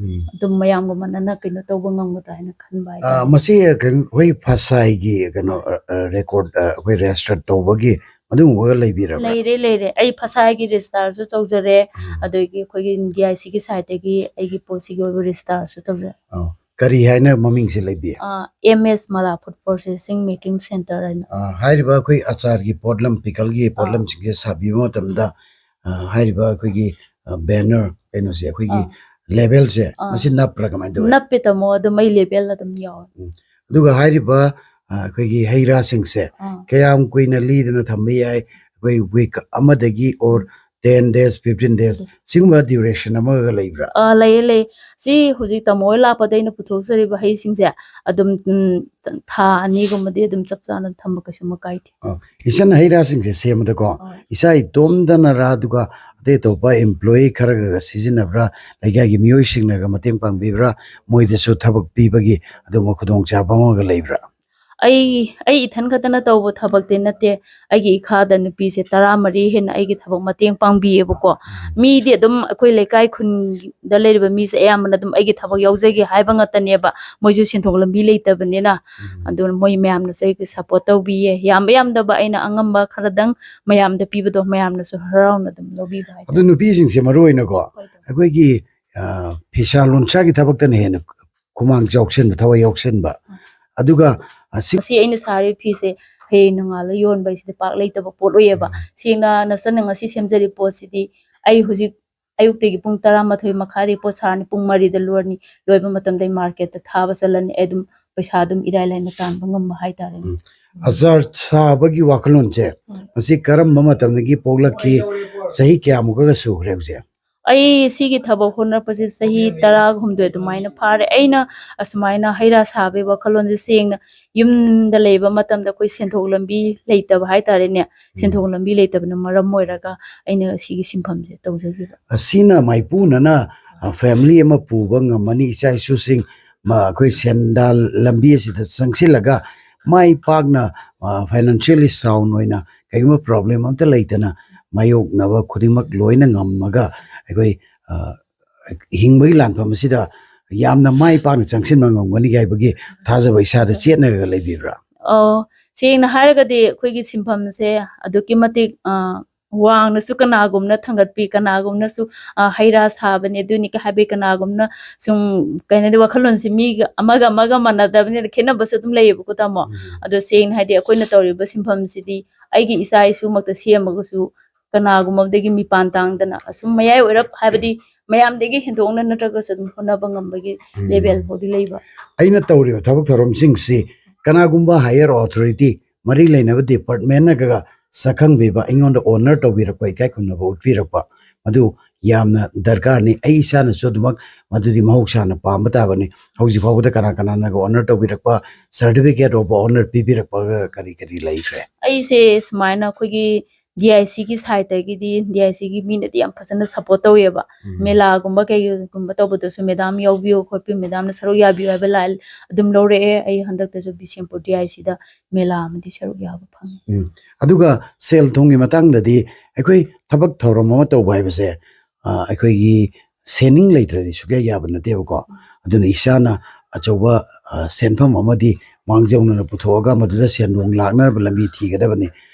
ꯎꯝ꯫ ꯑꯗꯨꯝ ꯃꯌꯥꯝꯒ ꯃꯥꯟꯅꯅ ꯀꯩꯅꯣ ꯇꯧꯕ ꯉꯝꯒꯗ꯭ꯔꯥ ꯍꯥꯏꯅ ꯈꯟꯕ ꯑ, ꯍꯥꯏꯇꯥꯔꯦ꯫ ꯃꯁꯤ ꯀꯩꯅꯣ, ꯑꯩꯈꯣꯏ ꯐꯁꯥꯏꯒꯤ ꯀꯩꯅꯣ, ꯑ, ꯑ, ꯔꯦꯀꯣꯔꯠ, ꯑ, ꯑꯩꯈꯣꯏ ꯔꯦꯖꯤꯁꯇꯔ ꯇꯧꯕꯒꯤ ꯑꯗꯨꯒꯨꯝꯕꯒ ꯂꯩꯕꯤꯔꯕ꯭ꯔꯥ? ꯂꯩꯔꯦ, ꯂꯩꯔꯦ꯫ ꯑꯩ ꯐꯁꯥꯏꯒꯤ ꯔꯦꯖꯤꯁꯇꯥꯔꯁꯨ ꯇꯧꯖꯔꯦ, ꯎꯝ꯫ ꯑꯗꯒꯤ ꯑꯩꯈꯣꯏꯒꯤ ꯗꯤ ꯑꯥꯏ ꯁꯤꯒꯤ ꯁꯥꯏꯠꯇꯒꯤ ꯑꯩꯒꯤ ꯄꯣꯠꯁꯤꯒꯤ ꯑꯣꯏꯕ ꯔꯦꯖꯤꯁꯇꯥꯔꯁꯨ ꯇꯧꯖꯔꯦ꯫ ꯑ, ꯀꯔꯤ ꯍꯥꯏꯅ ꯃꯃꯤꯡꯁꯦ ꯂꯩꯕꯤ? ꯑ, ꯑꯦꯝ ꯑꯦꯁ ꯃꯂꯥ ꯐꯨꯗ ꯄ꯭ꯔꯣꯁꯦꯁꯤꯡ ꯃꯦꯀꯤꯡ ꯁꯦꯟꯇꯔ ꯍꯥꯏꯅ꯫ ꯑ, ꯍꯥꯏꯔꯤꯕ ꯑꯩꯈꯣꯏ ꯑꯆꯥꯔꯒꯤ ꯄꯣꯠꯂꯝ, ꯄꯤꯀꯜꯒꯤ ꯑꯥ꯫ ꯄꯣꯠꯂꯝꯁꯤꯡꯁꯦ ꯁꯥꯕꯤꯕ ꯃꯇꯝꯗ, ꯑ, ꯍꯥꯏꯔꯤꯕ ꯑꯩꯈꯣꯏꯒꯤ, ꯑ, ꯕꯦꯅꯔ ꯀꯩꯅꯣꯁꯦ, ꯑꯩꯈꯣꯏꯒꯤ ꯑꯥ꯫ ꯂꯦꯕꯦꯜꯁꯦ ꯑꯥ꯫ ꯃꯁꯤ ꯅꯞꯄ꯭ꯔꯥ ꯀꯃꯥꯏꯅ ꯇꯧꯋꯤ? ꯅꯞꯄꯦ ꯇꯥꯃꯣ, ꯑꯗꯨꯝ ꯑꯩ ꯂꯦꯕꯦꯜ ꯑꯗꯨꯝ ꯌꯥꯎꯋꯦ꯫ ꯑꯗꯨꯒ ꯍꯥꯏꯔꯤꯕ, ꯑ, ꯑꯩꯈꯣꯏꯒꯤ ꯍꯩ ꯔꯥꯁꯤꯡꯁꯦ ꯑꯥ꯫ ꯀꯌꯥꯝ ꯀꯨꯏꯅ ꯂꯤꯗꯅ ꯊꯝꯕ ꯌꯥꯏ? ꯑꯩꯈꯣꯏ ꯋꯤꯛ ꯑꯃꯗꯒꯤ or ten days, fifteen days, ꯎꯝ꯫ ꯁꯤꯒꯨꯝꯕ ꯗ꯭ꯌꯨꯔꯦꯁꯟ ꯑꯃꯒ ꯂꯩꯕ꯭ꯔꯥ? ꯑꯥ, ꯂꯩꯌꯦ, ꯂꯩ꯫ ꯁꯤ ꯍꯧꯖꯤꯛ ꯇꯥꯃꯣ ꯍꯣꯏ ꯂꯥꯛꯄꯗ ꯑꯩꯅ ꯄꯨꯊꯣꯛꯆꯔꯤꯕ ꯍꯩꯁꯤꯡꯁꯦ ꯑꯗꯨꯝ, ꯎꯝ, ꯊꯥ ꯑꯅꯤꯒꯨꯝꯕꯗꯤ ꯑꯗꯨꯝ ꯆꯞ ꯆꯥꯅ ꯊꯝꯕ ꯀꯩꯁꯨꯝ ꯀꯥꯏꯗꯦ꯫ ꯑ, ꯏꯆꯟ ꯍꯩ ꯔꯥꯁꯤꯡꯁꯦ ꯁꯦꯝꯕꯗꯀꯣ, ꯑꯥ꯫ ꯏꯁꯥ ꯏꯇꯣꯝꯇꯅꯔꯥ, ꯑꯗꯨꯒ ꯑꯇꯩ ꯑꯇꯣꯞꯄ ꯏꯝꯄ꯭ꯂꯣꯌꯤ ꯈꯔꯒ ꯁꯤꯖꯤꯟꯅꯕ꯭ꯔꯥ, ꯂꯩꯀꯥꯏꯒꯤ ꯃꯤꯑꯣꯏꯁꯤꯡꯅꯒ ꯃꯇꯦꯡ ꯄꯥꯡꯕꯤꯕ꯭ꯔꯥ, ꯃꯣꯏꯗꯁꯨ ꯊꯕꯛ ꯄꯤꯕꯒꯤ ꯑꯗꯨꯒꯨꯝꯕ ꯈꯨꯗꯣꯡꯆꯥꯕ ꯑꯃꯒ ꯂꯩꯕ꯭ꯔꯥ? ꯑꯩ, ꯑꯩ ꯏꯊꯟ ꯈꯛꯇꯅ ꯇꯧꯕ ꯊꯕꯛꯇꯤ ꯅꯠꯇꯦ꯫ ꯑꯩꯒꯤ ꯏꯈꯥꯗ ꯅꯨꯄꯤꯁꯦ ꯇꯔꯥꯃꯔꯤ ꯍꯦꯟꯅ ꯑꯩꯒꯤ ꯊꯕꯛ ꯃꯇꯦꯡ ꯄꯥꯡꯕꯤꯌꯦꯕꯀꯣ꯫ ꯃꯤꯗꯤ ꯑꯗꯨꯝ ꯑꯩꯈꯣꯏ ꯂꯩꯀꯥꯏ ꯈꯨꯟꯗ ꯂꯩꯔꯤꯕ ꯃꯤꯁꯦ ꯑꯌꯥꯝꯕꯅ ꯑꯗꯨꯝ ꯑꯩꯒꯤ ꯊꯕꯛ ꯌꯥꯎꯖꯒꯦ ꯍꯥꯏꯕ ꯉꯥꯛꯇꯅꯦꯕ꯫ ꯃꯣꯏꯁꯨ ꯁꯦꯟꯊꯣꯛ ꯂꯝꯕꯤ ꯂꯩꯇꯕꯅꯤꯅ꯫ ꯎꯝ꯫ ꯑꯗꯨꯅ ꯃꯣꯏ ꯃꯌꯥꯝꯅꯁꯨ ꯑꯩꯒꯤ ꯁꯄꯣꯔꯠ ꯇꯧꯕꯤꯌꯦ꯫ ꯌꯥꯝꯕ ꯌꯥꯝꯗꯕ ꯑꯩꯅ ꯑꯉꯝꯕ ꯈꯔꯗꯪ ꯃꯌꯥꯝꯗ ꯄꯤꯕꯗꯣ ꯃꯌꯥꯝꯅꯁꯨ ꯍꯔꯥꯎꯅ ꯑꯗꯨꯝ ꯂꯧꯕꯤꯕ ꯍꯥꯏꯇꯥꯔꯦ꯫ ꯑꯗꯨ ꯅꯨꯄꯤꯁꯤꯡꯁꯦ ꯃꯔꯨ ꯑꯣꯏꯅꯀꯣ, ꯍꯣꯏ꯫ ꯑꯩꯈꯣꯏꯒꯤ, ꯑ, ꯐꯤꯁꯥ ꯂꯣꯟꯁꯥꯒꯤ ꯊꯕꯛꯇꯅ ꯍꯦꯟꯅ ꯈꯨꯃꯥꯡ ꯆꯥꯎꯁꯤꯟꯕ, ꯊꯋꯥꯏ ꯌꯥꯎꯁꯤꯟꯕ꯫ ꯑꯗꯨꯒ, ꯑ, ꯁꯤ ꯃꯁꯤ ꯑꯩꯅ ꯁꯥꯔꯤꯕ ꯐꯤꯁꯦ ꯍꯌꯦꯡ ꯅꯣꯡꯉꯥꯜꯂ ꯌꯣꯟꯕ ꯍꯥꯏꯁꯤꯗꯤ ꯄꯥꯛ ꯂꯩꯇꯕ ꯄꯣꯠ ꯑꯣꯏꯌꯦꯕ꯫ ꯎꯝ꯫ ꯁꯦꯡꯅ ꯅꯆꯟꯅ ꯉꯁꯤ ꯁꯦꯝꯖꯔꯤꯕ ꯄꯣꯠꯁꯤꯗꯤ ꯑꯩ ꯍꯧꯖꯤꯛ ꯑꯌꯨꯛꯇꯒꯤ ꯄꯨꯡ ꯇꯔꯥꯃꯥꯊꯣꯏ ꯃꯈꯥꯏꯗꯒꯤ ꯄꯣꯠ ꯁꯥꯔꯅꯤ, ꯄꯨꯡ ꯃꯔꯤꯗ ꯂꯣꯏꯔꯅꯤ, ꯂꯣꯏꯕ ꯃꯇꯝꯗ ꯑꯩ ꯃꯥꯔꯀꯦꯠꯇ ꯊꯥꯕ ꯆꯠꯂꯅꯤ꯫ ꯑꯩ ꯑꯗꯨꯝ ꯄꯩꯁꯥ ꯑꯗꯨꯝ ꯏꯔꯥꯏ ꯂꯥꯏꯅ ꯇꯥꯟꯕ ꯉꯝꯕ ꯍꯥꯏꯇꯥꯔꯦꯅꯦ꯫ ꯎꯝ꯫ ꯑꯆꯥꯔ ꯁꯥꯕꯒꯤ ꯋꯥꯈꯜꯂꯣꯟꯁꯦ ꯎꯝ꯫ ꯃꯁꯤ ꯀꯔꯝꯕ ꯃꯇꯝꯗꯒꯤ ꯄꯣꯛꯂꯛꯈꯤ? ꯆꯍꯤ ꯀꯌꯥꯃꯨꯛꯀꯒ ꯁꯨꯈ꯭ꯔꯦ ꯍꯧꯖꯤꯛ? ꯑꯩ ꯁꯤꯒꯤ ꯊꯕꯛ ꯍꯣꯠꯅꯔꯛꯄꯁꯦ ꯆꯍꯤ ꯇꯔꯥꯍꯨꯝꯗꯣꯏ ꯑꯗꯨꯃꯥꯏꯅ ꯐꯥꯔꯦ꯫ ꯑꯩꯅ ꯑꯁꯨꯃꯥꯏꯅ ꯍꯩ ꯔꯥ ꯁꯥꯕꯒꯤ ꯋꯥꯈꯜꯂꯣꯟꯁꯦ ꯁꯦꯡꯅ ꯌꯨꯝꯗ ꯂꯩꯕ ꯃꯇꯝꯗ ꯑꯩꯈꯣꯏ ꯁꯦꯟꯊꯣꯛ ꯂꯝꯕꯤ ꯂꯩꯇꯕ ꯍꯥꯏꯇꯥꯔꯦꯅꯦ꯫ ꯎꯝ꯫ ꯁꯦꯟꯊꯣꯛ ꯂꯝꯕꯤ ꯂꯩꯇꯕꯅ ꯃꯔꯝ ꯑꯣꯏꯔꯒ ꯑꯩꯅ ꯁꯤꯒꯤ ꯁꯤꯟꯐꯝꯁꯦ ꯇꯧꯖꯈꯤꯕ꯫ ꯑꯁꯤꯅ ꯃꯥꯏꯄꯨꯅꯅ, ꯑ, ꯐꯦꯃꯤꯂꯤ ꯑꯃ ꯄꯨꯕ ꯉꯝꯃꯅꯤ, ꯏꯆꯥ ꯏꯁꯨꯁꯤꯡ, ꯃ-, ꯑꯩꯈꯣꯏ ꯁꯦꯟꯗꯥꯟ ꯂꯝꯕꯤ ꯑꯁꯤꯗ ꯆꯪꯁꯤꯜꯂꯒ ꯃꯥꯏ ꯄꯥꯛꯅ, ꯑ, ꯐꯥꯏꯅꯥꯟꯁꯤꯌꯦꯜꯂꯤ ꯁꯥꯎꯟ ꯑꯣꯏꯅ ꯀꯩꯒꯨꯝꯕ ꯄ꯭ꯔꯣꯕ꯭ꯂꯦꯝ ꯑꯝꯇ ꯂꯩꯇꯅ ꯃꯥꯌꯣꯛꯅꯕ ꯈꯨꯗꯤꯡꯃꯛ ꯂꯣꯏꯅ ꯉꯝꯃꯒ ꯑꯩꯈꯣꯏ, ꯑ, ꯍꯤꯡꯕꯒꯤ ꯂꯥꯟꯐꯝ ꯑꯁꯤꯗ ꯌꯥꯝꯅ ꯃꯥꯏ ꯄꯥꯛꯅ ꯆꯪꯁꯤꯟꯕ ꯉꯝꯒꯅꯤ ꯍꯥꯏꯕꯒꯤ ꯊꯥꯖꯕ ꯏꯁꯥꯗ ꯆꯦꯠꯅꯒ ꯂꯩꯕꯤꯕ꯭ꯔꯥ? ꯑꯣ, ꯁꯦꯡꯅ ꯍꯥꯏꯔꯒꯗꯤ ꯑꯩꯈꯣꯏꯒꯤ ꯁꯤꯟꯐꯝꯁꯦ ꯑꯗꯨꯛꯀꯤ ꯃꯇꯤꯛ, ꯑ, ꯋꯥꯡꯅꯁꯨ ꯀꯅꯥꯒꯨꯝꯅ ꯊꯥꯡꯒꯠꯄꯤ, ꯀꯅꯥꯒꯨꯝꯅꯁꯨ, ꯑ, ꯍꯩ ꯔꯥ ꯁꯥꯕꯅꯤ, ꯑꯗꯨꯅꯤ ꯀ ꯍꯥꯏꯕꯒꯤ ꯀꯅꯥꯒꯨꯝꯅ ꯁꯨꯝ, ꯀꯩꯅꯣꯗꯤ, ꯋꯥꯈꯜꯂꯣꯟꯁꯦ ꯃꯤꯒ ꯑꯃꯒ ꯑꯃꯒ ꯃꯥꯟꯅꯗꯕꯅꯤꯅ ꯈꯦꯠꯅꯕꯁꯨ ꯑꯗꯨꯝ ꯂꯩꯌꯦꯕꯀꯣ, ꯇꯥꯃꯣ꯫ ꯎꯝ꯫ ꯑꯗꯣ ꯁꯦꯡꯅ ꯍꯥꯏꯗꯤ ꯑꯩꯈꯣꯏꯅ ꯇꯧꯔꯤꯕ ꯁꯤꯟꯐꯝꯁꯤꯗꯤ ꯑꯩꯒꯤ ꯏꯆꯥ ꯏꯁꯨꯃꯛꯇ ꯁꯦꯝꯃꯒꯁꯨ ꯀꯅꯥꯒꯨꯝꯕꯗꯒꯤ ꯃꯤꯄꯥꯟ ꯇꯥꯡꯗꯅ ꯑꯁꯨꯝ ꯃꯌꯥꯏ ꯑꯣꯏꯔꯞ, ꯍꯥꯏꯕꯗꯤ ꯃꯌꯥꯝꯗꯒꯤ ꯍꯦꯟꯗꯣꯛꯅ ꯅꯠꯇ꯭ꯔꯒꯁꯨ ꯑꯗꯨꯝ ꯍꯣꯠꯅꯕ ꯉꯝꯕꯒꯤ ꯎꯝ꯫ ꯂꯦꯚꯦꯜ ꯐꯥꯎꯗꯤ ꯂꯩꯕ꯫ ꯑꯩꯅ ꯇꯧꯔꯤꯕ ꯊꯕꯛ ꯊꯧꯔꯝꯁꯤꯡꯁꯤ ꯀꯅꯥꯒꯨꯝꯕ higher authority, ꯃꯔꯤ ꯂꯩꯅꯕ departmentꯅꯒ ꯁꯛꯈꯪꯕꯤꯕ, ꯑꯩꯉꯣꯟꯗ honor ꯇꯧꯕꯤꯔꯛꯄ, ꯏꯀꯥꯏ ꯈꯨꯝꯅꯕ ꯎꯠꯄꯤꯔꯛꯄ, ꯃꯗꯨ ꯌꯥꯝꯅ ꯗꯔꯀꯥꯔꯅꯤ꯫ ꯑꯩ ꯏꯁꯥꯅꯁꯨ ꯑꯗꯨꯃꯛ ꯃꯗꯨꯗꯤ ꯃꯍꯧꯁꯥꯅ ꯄꯥꯝꯕ ꯇꯥꯕꯅꯤ꯫ ꯍꯧꯖꯤꯛ ꯐꯥꯎꯕꯗ ꯀꯅꯥ ꯀꯅꯥꯅꯒ honor ꯇꯧꯕꯤꯔꯛꯄ, certificate of honor ꯄꯤꯕꯤꯔꯛꯄꯒ ꯀꯔꯤ ꯀꯔꯤ ꯂꯩꯈ꯭ꯔꯦ? ꯑꯩꯁꯦ ꯁꯨꯃꯥꯏꯅ ꯑꯩꯈꯣꯏꯒꯤ D I Cꯒꯤ sideꯇꯒꯤꯗꯤ, D I Cꯒꯤ ꯃꯤꯅꯗꯤ ꯌꯥꯝ ꯐꯖꯅ support ꯇꯧꯋꯦꯕ꯫ ꯎꯝ꯫ ꯃꯦꯂꯥꯒꯨꯝꯕ ꯀꯩꯒꯨꯝꯕ ꯇꯧꯕꯗꯁꯨ madam ꯌꯥꯎꯕꯤꯌꯨ ꯈꯣꯠꯄꯤꯌꯨ, madamꯅ ꯁꯔꯨꯛ ꯌꯥꯕꯤꯌꯨ ꯍꯥꯏꯕ ꯂꯥꯏ ꯑꯗꯨꯝ ꯂꯧꯔꯛꯑꯦ꯫ ꯑꯩ ꯍꯟꯗꯛꯇꯁꯨ ꯕꯤꯁꯦꯝꯄꯨꯔ D I Cꯗ ꯃꯦꯂꯥ ꯑꯃꯗꯤ ꯁꯔꯨꯛ ꯌꯥꯕ ꯐꯪꯉꯤ꯫ ꯎꯝ꯫ ꯑꯗꯨꯒ ꯁꯦꯜ ꯊꯨꯝꯒꯤ ꯃꯇꯥꯡꯗꯗꯤ ꯑꯩꯈꯣꯏ ꯊꯕꯛ ꯊꯧꯔꯝ ꯑꯃ ꯇꯧꯕ ꯍꯥꯏꯕꯁꯦ, ꯑ, ꯑꯩꯈꯣꯏꯒꯤ saving ꯂꯩꯇ꯭ꯔꯗꯤ ꯁꯨꯛꯌꯥ ꯌꯥꯕ ꯅꯠꯇꯦꯕꯀꯣ꯫ ꯑꯗꯨꯅ ꯏꯁꯥꯅ ꯑꯆꯧꯕ, ꯑ, ꯁꯦꯟꯐꯝ ꯑꯃꯗꯤ ꯃꯥꯡꯖꯧꯅꯅ ꯄꯨꯊꯣꯛꯑꯒ ꯃꯗꯨꯗ ꯁꯦꯟꯗꯣꯡ ꯂꯥꯛꯅꯅꯕ ꯂꯝꯕꯤ ꯊꯤꯒꯗꯕꯅꯤ꯫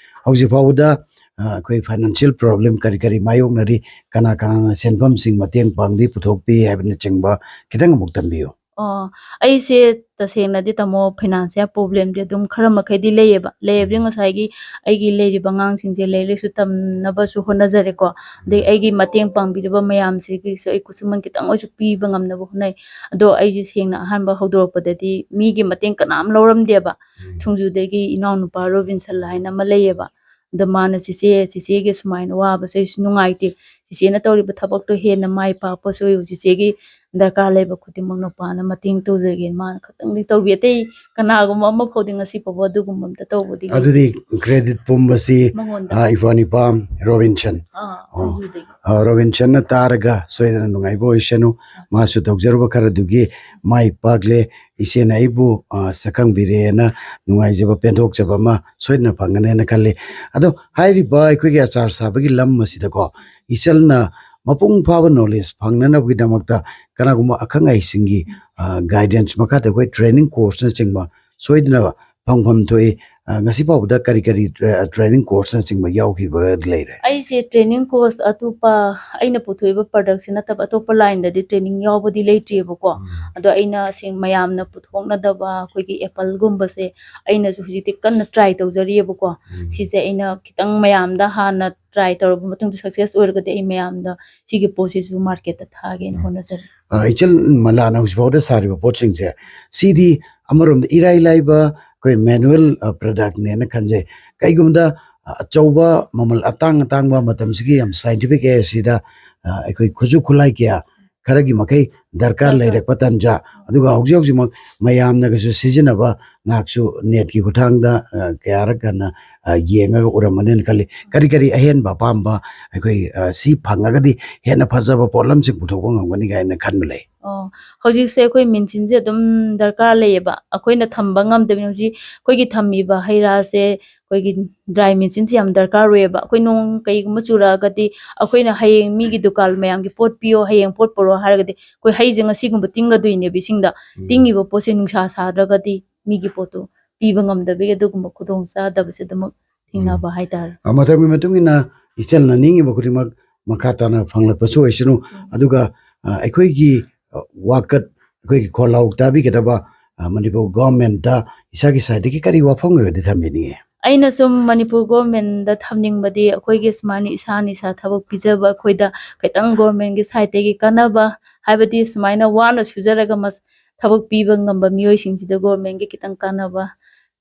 ꯍꯧꯖꯤꯛ ꯐꯥꯎꯕꯗ, ꯑ, ꯑꯩꯈꯣꯏ financial problem ꯀꯔꯤ ꯀꯔꯤ ꯃꯥꯌꯣꯛꯅꯔꯤ, ꯀꯅꯥ ꯀꯅꯥꯅ ꯁꯦꯟꯐꯝꯁꯤꯡ ꯃꯇꯦꯡ ꯄꯥꯡꯕꯤ ꯄꯨꯊꯣꯛꯄꯤ ꯍꯥꯏꯕꯅꯆꯤꯡꯕ ꯈꯤꯇꯪ ꯑꯃꯨꯛ ꯊꯝꯕꯤꯌꯨ꯫ ꯑꯣ, ꯑꯩꯁꯦ ꯇꯁꯦꯡꯅꯗꯤ, ꯇꯥꯃꯣ, financial problemꯗꯤ ꯑꯗꯨꯝ ꯈꯔ ꯃꯈꯩꯗꯤ ꯂꯩꯌꯦꯕ꯫ ꯂꯩꯌꯦꯕꯗꯤ ꯎꯝ꯫ ꯉꯁꯥꯏꯒꯤ ꯑꯩꯒꯤ ꯂꯩꯔꯤꯕ ꯑꯉꯥꯡꯁꯤꯡꯁꯦ ꯂꯥꯏꯔꯤꯛ ꯂꯥꯏꯁꯨ ꯇꯝꯅꯕꯁꯨ ꯍꯣꯠꯅꯖꯔꯦꯀꯣ꯫ ꯑꯗꯩ ꯎꯝ꯫ ꯑꯩꯒꯤ ꯃꯇꯦꯡ ꯄꯥꯡꯕꯤꯔꯤꯕ ꯃꯌꯥꯝꯁꯤꯒꯤꯁꯨ ꯑꯩ ꯈꯨꯠꯁꯨꯃꯟ ꯈꯤꯇꯪ ꯑꯣꯏꯁꯨ ꯄꯤꯕ ꯉꯝꯅꯕ ꯍꯣꯠꯅꯩ꯫ ꯑꯗꯣ ꯑꯩꯁꯦ ꯁꯦꯡꯅ ꯑꯍꯥꯟꯕ ꯍꯧꯗꯣꯔꯛꯄꯗꯗꯤ ꯃꯤꯒꯤ ꯃꯇꯦꯡ ꯀꯅꯥꯝ ꯂꯧꯔꯝꯗꯦꯕ꯫ ꯎꯝ꯫ ꯊꯣꯡꯖꯨꯗꯒꯤ ꯏꯅꯥꯎꯅꯨꯄꯥ ꯔꯣꯕꯤꯟꯁꯟ ꯍꯥꯏꯅ ꯑꯃ ꯂꯩꯌꯦꯕ꯫ ꯑꯗ ꯃꯥꯅ, "ꯆꯦꯆꯦ, ꯆꯦꯆꯦꯒꯤ ꯁꯨꯃꯥꯏꯅ ꯋꯥꯕꯁꯦ ꯑꯩꯁꯨ ꯅꯨꯡꯉꯥꯏꯇꯦ꯫ ꯆꯦꯆꯦꯅ ꯇꯧꯔꯤꯕ ꯊꯕꯛꯇꯣ ꯍꯦꯟꯅ ꯃꯥꯏ ꯄꯥꯛꯄꯁꯨ ꯑꯣꯏꯌꯨ꯫ ꯆꯦꯆꯦꯒꯤ ꯗꯔꯀꯥꯔ ꯂꯩꯕ ꯈꯨꯗꯤꯡꯃꯛ ꯅꯨꯄꯥꯅ ꯃꯇꯦꯡ ꯇꯧꯖꯒꯦ"꯫ ꯃꯥꯅ ꯈꯛꯇꯪꯗꯤ ꯇꯧꯕꯤ꯫ ꯑꯇꯩ ꯀꯅꯥꯒꯨꯝꯕ ꯑꯃ ꯐꯥꯎꯗꯤ ꯉꯁꯤ ꯐꯥꯎꯕ ꯑꯗꯨꯒꯨꯝꯕ ꯑꯝꯇ ꯇꯧꯕꯗꯤ ꯂꯩꯇꯦ꯫ ꯑꯗꯨꯗꯤ credit ꯄꯨꯝꯕꯁꯤ, ꯃꯉꯣꯟꯗ꯫ ꯑ, ꯏꯄ꯭ꯋꯥ ꯅꯤꯄꯥ ꯔꯣꯕꯤꯟꯁꯟ꯫ ꯑꯥ, ꯑꯣ꯫ ꯊꯣꯡꯖꯨꯗꯒꯤ꯫ ꯑ, ꯔꯣꯕꯤꯟꯁꯟꯅ ꯇꯥꯔꯒ ꯁꯣꯏꯗꯅ ꯅꯨꯡꯉꯥꯏꯕ ꯑꯣꯏꯁꯅꯨ꯫ ꯃꯥꯁꯨ ꯇꯧꯖꯔꯨꯕ ꯈꯔꯗꯨꯒꯤ ꯃꯥꯏ ꯄꯥꯛꯂꯦ꯫ ꯏꯆꯦꯅ ꯑꯩꯕꯨ, ꯑ, ꯁꯛꯈꯪꯕꯤꯔꯦꯅ ꯅꯨꯡꯉꯥꯏꯖꯕ, ꯄꯦꯟꯊꯣꯛꯆꯕ ꯑꯃ ꯁꯣꯏꯗꯅ ꯐꯪꯒꯅꯦꯅ ꯈꯜꯂꯤ꯫ ꯑꯗꯣ ꯍꯥꯏꯔꯤꯕ ꯑꯩꯈꯣꯏꯒꯤ ꯑꯆꯥꯔ ꯁꯥꯕꯒꯤ ꯂꯝ ꯑꯁꯤꯗꯀꯣ, ꯏꯆꯜꯅ ꯃꯄꯨꯡ ꯐꯥꯕ ꯅꯣꯂꯦꯖ ꯐꯪꯅꯅꯕꯒꯤꯗꯃꯛꯇ ꯀꯅꯥꯒꯨꯝꯕ ꯑꯈꯪ ꯑꯍꯩꯁꯤꯡꯒꯤ ꯒꯥꯏꯗꯦꯟꯁ ꯃꯈꯥꯗ ꯑꯩꯈꯣꯏ ꯇ꯭ꯔꯦꯅꯤꯡ ꯀꯣꯔꯁꯅꯆꯤꯡꯕ ꯁꯣꯏꯗꯅ ꯐꯪꯐꯝ ꯊꯣꯛꯏ꯫ ꯉꯁꯤ ꯐꯥꯎꯕꯗ ꯀꯔꯤ ꯀꯔꯤ ꯇ꯭ꯔꯦꯅꯤꯡ ꯀꯣꯔꯁꯅꯆꯤꯡꯕ ꯌꯥꯎꯈꯤꯕ ꯂꯩꯔꯦ? ꯑꯩꯁꯦ ꯇ꯭ꯔꯦꯅꯤꯡ ꯀꯣꯔꯁ ꯑꯇꯣꯞꯄ, ꯑꯩꯅ ꯄꯨꯊꯣꯛꯏꯕ ꯄ꯭ꯔꯗꯛꯁꯦ ꯅꯠꯇꯕ ꯑꯇꯣꯞꯄ ꯂꯥꯏꯟꯗꯗꯤ ꯇ꯭ꯔꯦꯅꯤꯡ ꯌꯥꯎꯕꯗꯤ ꯂꯩꯇ꯭ꯔꯤꯑꯕꯀꯣ꯫ ꯑꯗꯣ ꯑꯩꯅ ꯃꯌꯥꯝꯅ ꯄꯨꯊꯣꯛꯅꯗꯕ ꯑꯩꯈꯣꯏꯒꯤ ꯑꯦꯄꯜꯒꯨꯝꯕꯁꯦ ꯑꯩꯅꯁꯨ ꯍꯧꯖꯤꯛꯇꯤ ꯀꯟꯅ ꯇ꯭ꯔꯥꯏ ꯇꯧꯖꯔꯤꯑꯕꯀꯣ꯫ ꯁꯤꯁꯦ ꯑꯩꯅ ꯈꯤꯇꯪ ꯃꯌꯥꯝꯗ ꯍꯥꯟꯅ ꯇ꯭ꯔꯥꯏ ꯇꯧꯔꯕ ꯃꯇꯨꯡꯗ ꯁꯛꯁꯦꯁ ꯑꯣꯏꯔꯒꯗꯤ ꯑꯩ ꯃꯌꯥꯝꯗ ꯁꯤꯒꯤ ꯄꯣꯠꯁꯤꯁꯨ ꯃꯥꯔꯀꯦꯠꯇ ꯊꯥꯒꯦꯅ ꯍꯣꯠꯅꯖꯔꯤ꯫ ꯏꯆꯜ ꯃꯂꯥꯅ ꯍꯧꯖꯤꯛ ꯐꯥꯎꯗ ꯁꯥꯔꯤꯕ ꯄꯣꯠꯁꯤꯡꯁꯦ, ꯁꯤꯗꯤ ꯑꯃꯔꯣꯝꯗ ꯏꯔꯥꯏ ꯂꯥꯏꯕ ꯑꯩꯈꯣꯏ ꯃꯦꯅꯨꯋꯦꯜ ꯄ꯭ꯔꯗꯛꯅꯦꯅ ꯈꯟꯖꯩ꯫ ꯀꯩꯒꯨꯝꯕꯗ ꯑꯆꯧꯕ ꯃꯃꯜ ꯑꯇꯥꯡ ꯑꯇꯥꯡꯕ ꯃꯇꯝꯁꯤꯒꯤ ꯌꯥꯝ ꯁꯥꯏꯟꯇꯤꯐꯤꯛ ꯑꯦꯖꯁꯤꯗ ꯑꯩꯈꯣꯏ ꯈꯨꯠꯁꯨ ꯈꯨꯠꯂꯥꯏ ꯀꯌꯥ ꯈꯔꯒꯤ ꯃꯈꯩ ꯗꯔꯀꯥꯔ ꯂꯩꯔꯛꯄ ꯇꯥꯟꯖꯥ, ꯑꯗꯨꯒ ꯍꯧꯖꯤꯛ ꯍꯧꯖꯤꯛꯃꯛ ꯃꯌꯥꯝꯅꯒꯁꯨ ꯁꯤꯖꯤꯟꯅꯕ, ꯅꯍꯥꯛꯁꯨ ꯅꯦꯠꯀꯤ ꯈꯨꯠꯊꯥꯡꯗ ꯀꯌꯥꯔꯛ ꯍꯟꯅ ꯌꯦꯡꯉꯒ ꯎꯔꯝꯃꯅꯤꯅ ꯈꯜꯂꯤ꯫ ꯀꯔꯤ ꯀꯔꯤ ꯑꯍꯦꯟꯕ ꯑꯄꯥꯝꯕ ꯑꯩꯈꯣꯏ ꯁꯤ ꯐꯪꯉꯒꯗꯤ ꯍꯦꯟꯅ ꯐꯖꯕ ꯄꯣꯠꯂꯝꯁꯤꯡ ꯄꯨꯊꯣꯛꯄ ꯉꯝꯒꯅꯤ ꯀꯥꯏꯅ ꯈꯟꯕ ꯂꯩ? ꯑꯣ, ꯍꯧꯖꯤꯛꯁꯦ ꯑꯩꯈꯣꯏ ꯃꯦꯆꯤꯟꯁꯦ ꯑꯗꯨꯝ ꯗꯔꯀꯥꯔ ꯂꯩꯌꯦꯕ꯫ ꯑꯩꯈꯣꯏꯅ ꯊꯝꯕ ꯉꯝꯗꯕꯅꯤ꯫ ꯍꯧꯖꯤꯛ ꯑꯩꯈꯣꯏꯒꯤ ꯊꯝꯃꯤꯕ ꯍꯩ ꯔꯥꯁꯦ ꯑꯩꯈꯣꯏꯒꯤ ꯗ꯭ꯔꯥꯏ ꯃꯦꯆꯤꯟꯁꯦ ꯌꯥꯝ ꯗꯔꯀꯥꯔ ꯑꯣꯏꯌꯦꯕ꯫ ꯑꯩꯈꯣꯏ ꯅꯣꯡ ꯀꯩꯒꯨꯝꯕ ꯆꯨꯔꯛꯑꯒꯗꯤ ꯑꯩꯈꯣꯏꯅ ꯍꯌꯦꯡ ꯃꯤꯒꯤ ꯗꯨꯀꯥꯟ ꯃꯌꯥꯝꯒꯤ ꯄꯣꯠ ꯄꯤꯌꯣ, ꯍꯌꯦꯡ ꯄꯣꯠ ꯄꯨꯔꯛꯑꯣ ꯍꯥꯏꯔꯒꯗꯤ ꯑꯩꯈꯣꯏ ꯍꯩꯁꯦ ꯉꯁꯤꯒꯨꯝꯕ ꯇꯤꯡꯒꯗꯣꯏꯅꯦꯕ ꯏꯁꯤꯡꯗ꯫ ꯇꯤꯡꯉꯤꯕ ꯄꯣꯠꯁꯦ ꯅꯨꯡꯁꯥ ꯁꯥꯗ꯭ꯔꯒꯗꯤ ꯃꯤꯒꯤ ꯄꯣꯠꯇꯨ ꯄꯤꯕ ꯉꯝꯗꯕꯒꯤ ꯑꯗꯨꯒꯨꯝꯕ ꯈꯨꯗꯣꯡ ꯆꯥꯗꯕꯁꯦ ꯑꯗꯨꯃꯛ ꯊꯦꯡꯅꯕ ꯍꯥꯏꯇꯥꯔꯦ꯫ ꯃꯇꯝꯒꯤ ꯃꯇꯨꯡ ꯏꯟꯅ ꯏꯆꯜꯅ ꯅꯤꯡꯉꯤꯕ ꯈꯨꯗꯤꯡꯃꯛ ꯃꯈꯥ ꯇꯥꯅ ꯐꯪꯂꯛꯄꯁꯨ ꯑꯣꯏꯁꯅꯨ꯫ ꯑꯗꯨꯒ ꯑꯩꯈꯣꯏꯒꯤ ꯋꯥꯀꯠ, ꯑꯩꯈꯣꯏꯒꯤ ꯈꯣꯜꯂꯥꯎ ꯇꯥꯕꯤꯒꯗꯕ ꯃꯅꯤꯄꯨꯔ ꯒꯣꯔꯃꯦꯟꯗ ꯏꯁꯥꯒꯤ ꯁꯥꯏꯠꯇꯒꯤ ꯀꯔꯤ ꯋꯥꯐꯝ ꯑꯣꯏꯔꯗꯤ ꯊꯝꯕꯤꯅꯤꯡꯉꯤ? ꯑꯩꯅ ꯁꯨꯝ ꯃꯅꯤꯄꯨꯔ ꯒꯣꯔꯃꯦꯟꯗ ꯊꯝꯅꯤꯡꯕꯗꯤ ꯑꯩꯈꯣꯏꯒꯤ ꯁꯨꯃꯥꯏꯅ ꯏꯁꯥꯅ ꯏꯁꯥ ꯊꯕꯛ ꯄꯤꯖꯕ ꯑꯩꯈꯣꯏꯗ ꯈꯤꯇꯪ ꯒꯣꯔꯃꯦꯟꯒꯤ ꯁꯥꯏꯠꯇꯒꯤ ꯀꯥꯟꯅꯕ, ꯍꯥꯏꯕꯗꯤ ꯁꯨꯃꯥꯏꯅ ꯋꯥꯅ ꯁꯨꯖꯔꯒ ꯊꯕꯛ ꯄꯤꯕ ꯉꯝꯕ ꯃꯤꯑꯣꯏꯁꯤꯡꯁꯤꯗ ꯒꯣꯔꯃꯦꯟꯒꯤ ꯈꯤꯇꯪ ꯀꯥꯟꯅꯕ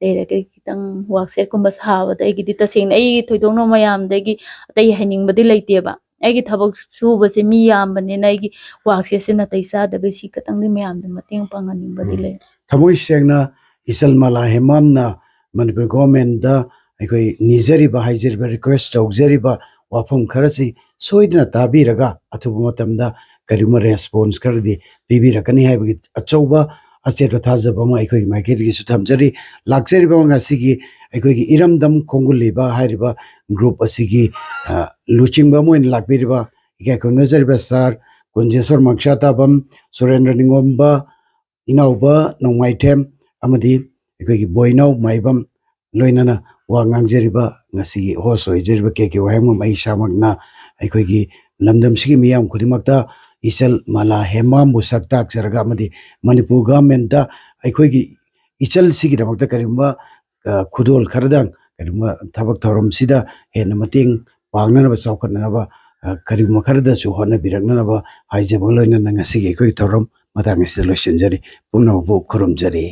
ꯂꯩꯔꯒ ꯈꯤꯇꯪ ꯋꯥꯛꯁꯦꯠꯀꯨꯝꯕ ꯁꯥꯕꯗ ꯑꯩꯒꯤꯗꯤ ꯇꯁꯦꯡꯅ ꯑꯩ ꯊꯣꯏꯗꯣꯛꯅ ꯃꯌꯥꯝꯗꯒꯤ ꯑꯇꯩ ꯍꯥꯏꯅꯤꯡꯕꯗꯤ ꯂꯩꯇꯦꯕ꯫ ꯑꯩꯒꯤ ꯊꯕꯛ ꯁꯨꯕꯁꯦ ꯃꯤ ꯌꯥꯝꯕꯅꯤꯅ ꯑꯩꯒꯤ ꯋꯥꯛꯁꯦꯠꯁꯦ ꯅꯥꯇꯩ ꯆꯥꯗꯕꯒꯤ ꯁꯤ ꯈꯤꯇꯪꯗꯤ ꯃꯌꯥꯝꯗ ꯃꯇꯦꯡ ꯄꯥꯡꯍꯟꯅꯤꯡꯕꯗꯤ ꯂꯩ꯫ ꯊꯃꯣꯏ ꯁꯦꯡꯅ ꯏꯆꯜ ꯃꯂꯥ ꯍꯦꯃꯥꯝꯅ ꯃꯅꯤꯄꯨꯔ ꯒꯣꯔꯃꯦꯟꯗ ꯑꯩꯈꯣꯏ ꯅꯤꯖꯔꯤꯕ, ꯍꯥꯏꯖꯔꯤꯕ, ꯔꯤꯀ꯭ꯋꯦꯁ ꯇꯧꯖꯔꯤꯕ ꯋꯥꯐꯝ ꯈꯔꯁꯤ ꯁꯣꯏꯗꯅ ꯇꯥꯕꯤꯔꯒ ꯑꯊꯨꯕ ꯃꯇꯝꯗ ꯀꯔꯤꯒꯨꯝꯕ ꯔꯦꯁꯄꯣꯟꯁ ꯈꯔꯗꯤ ꯄꯤꯕꯤꯔꯛꯀꯅꯤ ꯍꯥꯏꯕꯒꯤ ꯑꯆꯧꯕ ꯑꯆꯦꯠꯄ ꯊꯥꯖꯕ ꯑꯃ ꯑꯩꯈꯣꯏꯒꯤ ꯃꯥꯏꯀꯩꯗꯒꯤꯁꯨ ꯊꯝꯖꯔꯤ꯫ ꯂꯥꯛꯆꯔꯤꯕ ꯉꯁꯤꯒꯤ ꯑꯩꯈꯣꯏꯒꯤ ꯏꯔꯝꯗꯝ ꯈꯣꯡꯒꯨꯜꯂꯤꯕ ꯍꯥꯏꯔꯤꯕ ꯒ꯭ꯔꯨꯞ ꯑꯁꯤꯒꯤ, ꯑ, ꯂꯨꯆꯤꯡꯕ ꯑꯃ ꯑꯣꯏꯅ ꯂꯥꯛꯄꯤꯔꯤꯕ ꯏꯀꯥꯏ ꯈꯨꯝꯅꯖꯔꯤꯕ ꯁꯥꯔ ꯀꯨꯟꯖꯦꯁꯣꯔ ꯃꯪꯁꯥ ꯇꯥꯕꯝ, ꯁꯨꯔꯦꯟꯗ꯭ꯔ ꯅꯤꯉꯣꯝꯕ, ꯏꯅꯥꯎꯕ ꯅꯣꯡꯃꯥꯏꯊꯦꯝ ꯑꯃꯗꯤ ꯑꯩꯈꯣꯏꯒꯤ ꯕꯣꯏꯅꯥꯎ ꯃꯥꯏꯕꯝ ꯂꯣꯏꯅꯅ ꯋꯥ ꯉꯥꯡꯖꯔꯤꯕ ꯉꯁꯤꯒꯤ ꯍꯣꯁ ꯑꯣꯏꯖꯔꯤꯕ ꯀꯦ ꯀꯦ ꯋꯥꯍꯦꯡꯕꯝ ꯑꯩ ꯏꯁꯥꯃꯛꯅ ꯑꯩꯈꯣꯏꯒꯤ ꯂꯝꯗꯝꯁꯤꯒꯤ ꯃꯤꯌꯥꯝ ꯈꯨꯗꯤꯡꯃꯛꯇ ꯏꯆꯜ ꯃꯂꯥ ꯍꯦꯃꯥꯝꯕꯨ ꯁꯛ ꯇꯥꯛꯆꯔꯒ ꯑꯃꯗꯤ ꯃꯅꯤꯄꯨꯔ ꯒꯚꯔꯟꯃꯦꯟꯠꯇ ꯑꯩꯈꯣꯏꯒꯤ ꯏꯆꯜꯁꯤꯒꯤꯗꯃꯛꯇ ꯀꯔꯤꯒꯨꯝꯕ, ꯑ, ꯈꯨꯗꯣꯜ ꯈꯔꯗꯪ ꯀꯔꯤꯒꯨꯝꯕ ꯊꯕꯛ ꯊꯧꯔꯝꯁꯤꯗ ꯍꯦꯟꯅ ꯃꯇꯦꯡ ꯄꯥꯡꯅꯅꯕ, ꯆꯥꯎꯈꯠꯅꯅꯕ, ꯑ, ꯀꯔꯤꯒꯨꯝꯕ ꯈꯔꯗꯁꯨ ꯍꯣꯠꯅꯕꯤꯔꯛꯅꯅꯕ ꯍꯥꯏꯖꯕꯒ ꯂꯣꯏꯅꯅ ꯉꯁꯤꯒꯤ ꯑꯩꯈꯣꯏꯒꯤ ꯊꯧꯔꯝ ꯃꯇꯥꯡ ꯑꯁꯤꯗ ꯂꯣꯏꯁꯤꯟꯖꯔꯤ꯫ ꯄꯨꯝꯅꯃꯛꯄꯨ ꯈꯨꯔꯨꯝꯖꯔꯤ꯫